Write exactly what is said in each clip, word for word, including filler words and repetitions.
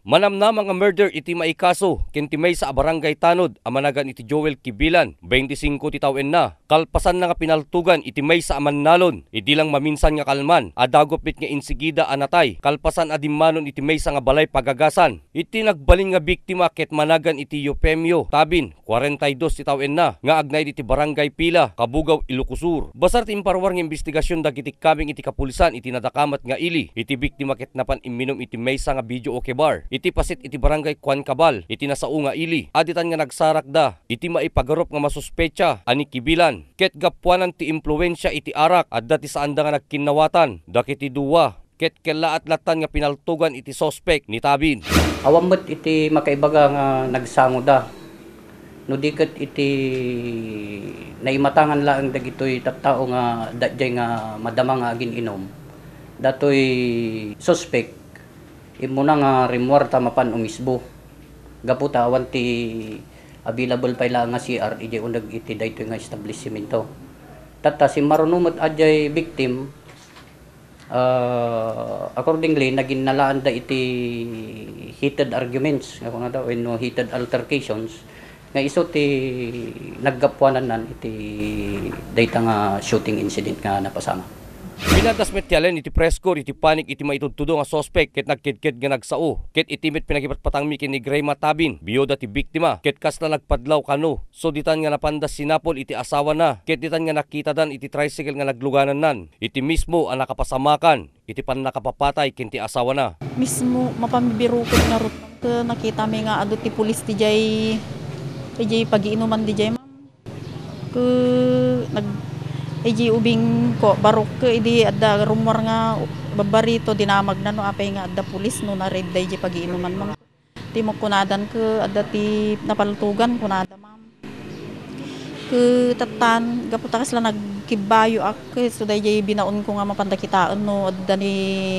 Manamnama nga murder iti maikaso ken ti maysa a barangay tanod a managan iti Joel Kibilan, twenty-five ti tawenna. Kalpasanna nga pinaltugan iti maysa a mannalon, idi lang maminsan nga kalman, a dagup met nga insigida a natay, kalpasan a dimmanon iti maysa nga balay pagagasan. Iti nagbalin nga biktima ket managan iti Eufemio Tabin, kwarenta y dos ti tawenna, nga agnaed iti Barangay Pila, Cabugao, Ilocos Sur. Basar ti imparuar nga imbestigasion dagiti kameng iti kapulisan iti nadakamat nga ili. Iti biktima ket napan imminum iti maysa nga videoke bar iti paset iti Barangay Juan Cabal iti nasao nga ili. Aditan nga nagsarakda iti maipagarup nga masuspetsa a ni Kibilan, ket gapuanan ti impluensia iti arak, adda ti saanda nga nagkinnawatan dagiti dua. Ket kellaat lattan nga pinaltugan iti suspek ni Tabin. Awan met iti makaibaga nga nagsangoda. No di ket iti naimatangan laeng dagitoy tattao nga adda diay nga madama nga agin-inom, datoy suspek, immuna nga rimmuarta mapan umisbo. Gapu ta awan ti available pay laeng nga C R idiay uneg iti daytoy nga establisimento. Tatta, simmaruno met a diay victim, Ah, accordingly, naginnalaanda iti heated arguments, nga kunada, wenno heated altercations, nga isu ti naggapuanannan iti dayta nga shooting incident nga napasamak. Pinadas met ti alen iti press corps iti panik iti maitudtudo nga suspek ket nagkedked nga nagsao. Ket iti met pinakipatpatangmi ken ni Grema Tabin, biyuda ti biktima, ket kasla nagpadlaw kano. So ditan nga napanda sinapol iti asawana, ket ditan nga nakitadan iti tricycle nga nagluganannan. Iti mismo a nakapasamakan iti pannakapapatay ken ti asawana. Mismo, mapambibiruken ngarud, ma'am, ket nakitami nga adu ti pulis didiay, didiay pagiinuman didiay, ma'am. Ket nag-, didiay ubing ko, barok, ket idi adda rummuar nga babbarito, dinamagna no apay nga adda pulis no naridda didiay pagiinuman, ma'am. Ti mukkunadan ket adda ti napaltugan, kunada, ma'am. Ket tattan, gapu ta kasla nagkibbayoak, ket isu daydiay binaonko nga mapanda kitaen no adda ni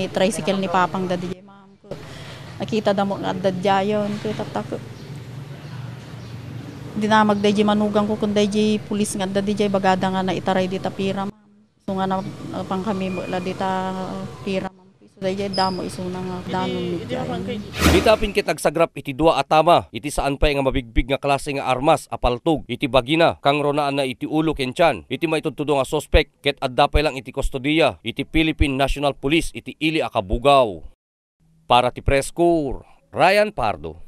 tricycle ni papangda didiay, ma'am. Ket nakitada met nga adda diayen, ket tatta, ket dinamag daydiay manugangko ken daydiay pulis nga adda didiay, bagada nga naitaray dita pira, ma'am. Isu nga na-, napangkami met la dita pira, ma'am. Isu daydiay damo isuna nga danon met diay. Dita pin ket agsagrap iti dua a tama iti saan pay nga mabigbig nga klase nga armas a paltog iti bagina, kangrunaanna iti ulo ken tian iti maitudtudo nga suspek, ket adda pay lang iti kustodiya iti Philippine National Police iti ili a Cabugao. Para ti Press Corps, Ryan Pardo.